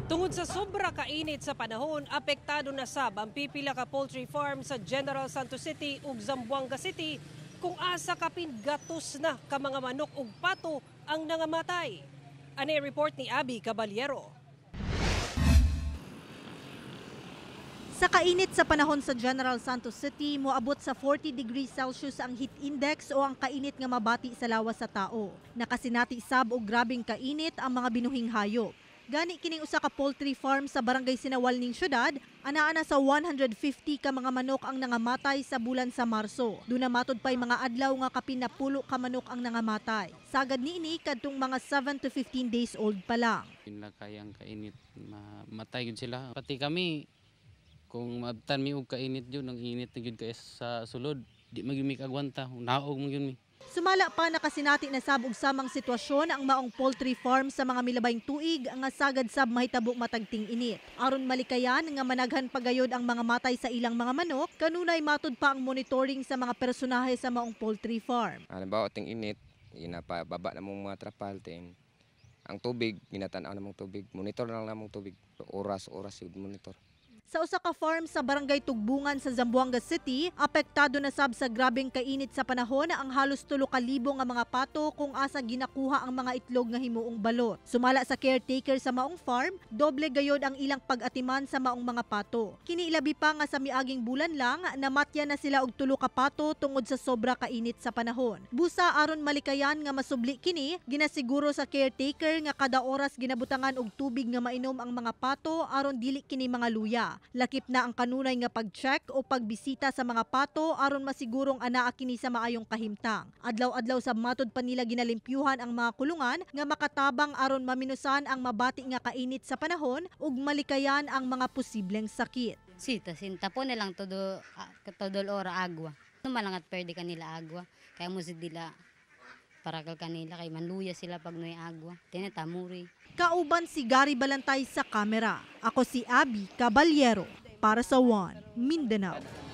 Tungod sa sobra kainit sa panahon, apektado na sab ang pipila ka poultry farm sa General Santos City ug Zamboanga City kung asa kapin gatos na ka mga manok ug pato ang nangamatay. Ani report ni Abby Caballero. Sa kainit sa panahon sa General Santos City, moabot sa 40 degrees Celsius ang heat index o ang kainit nga mabati sa lawas sa tao. Nakasinati sab og grabeng kainit ang mga binuhing hayop. Gani kining usa ka poultry farm sa Barangay Sinawal ning syudad, ana-ana sa 150 ka mga manok ang nangamatay sa bulan sa Marso. Duna matud pay mga adlaw nga kapin 10 ka manok ang nangamatay. Sagad niini kadtong mga 7 to 15 days old pa lang. Yun lang kayang kainit, matay yun sila. Pati kami, kung maabtan mi og kainit yun, ang init na yun kay sa sulod, di magyud mi kagwanta, naog man gyud mi. Sumala pa nakasinati na sab og samang sitwasyon ang maong poultry farm sa mga milabayng tuig nga sagad sab mahitabo matag ting-init. Aron malikayan nga managhan pagayod ang mga matay sa ilang mga manok, kanunay matud pa ang monitoring sa mga personahe sa maong poultry farm. Halimbawa ting-init, ginapababa na mong mga trapal tin. Ang tubig, ginatan-aw na mong tubig, monitor na lang namong tubig. Oras-oras yun monitor. Sa usa ka farm sa Barangay Tugbungan sa Zamboanga City, apektado na sab sa grabeng kainit sa panahon ang halos 3,000 nga mga pato kung asa ginakuha ang mga itlog nga himuong balot. Sumala sa caretaker sa maong farm, doble gayod ang ilang pag-atiman sa maong mga pato. Kini ilabi pa nga sa miaging bulan lang, namatya na sila og 3 ka pato tungod sa sobra kainit sa panahon. Busa aron malikayan nga masubli kini, ginasiguro sa caretaker nga kada oras ginabutangan og tubig nga mainom ang mga pato aron dili kini mga luya. Lakip na ang kanunay nga pag-check o pagbisita sa mga pato aron masigurong anaa kini sa maayong kahimtang. Adlaw-adlaw sa matud pa nila ginalimpyuhan ang mga kulungan nga makatabang aron maminusan ang mabati nga kainit sa panahon ug malikayan ang mga posibleng sakit. Sita, sinta po nilang todo, todo ora agwa. Malangat pwede kanila agwa. Kaya mo dila parakal kanila kay manluya sila pag noy agwa. Tinatamuri. Kauban si Gary Balantay sa kamera. Ako si Abby Caballero para sa One Mindanao.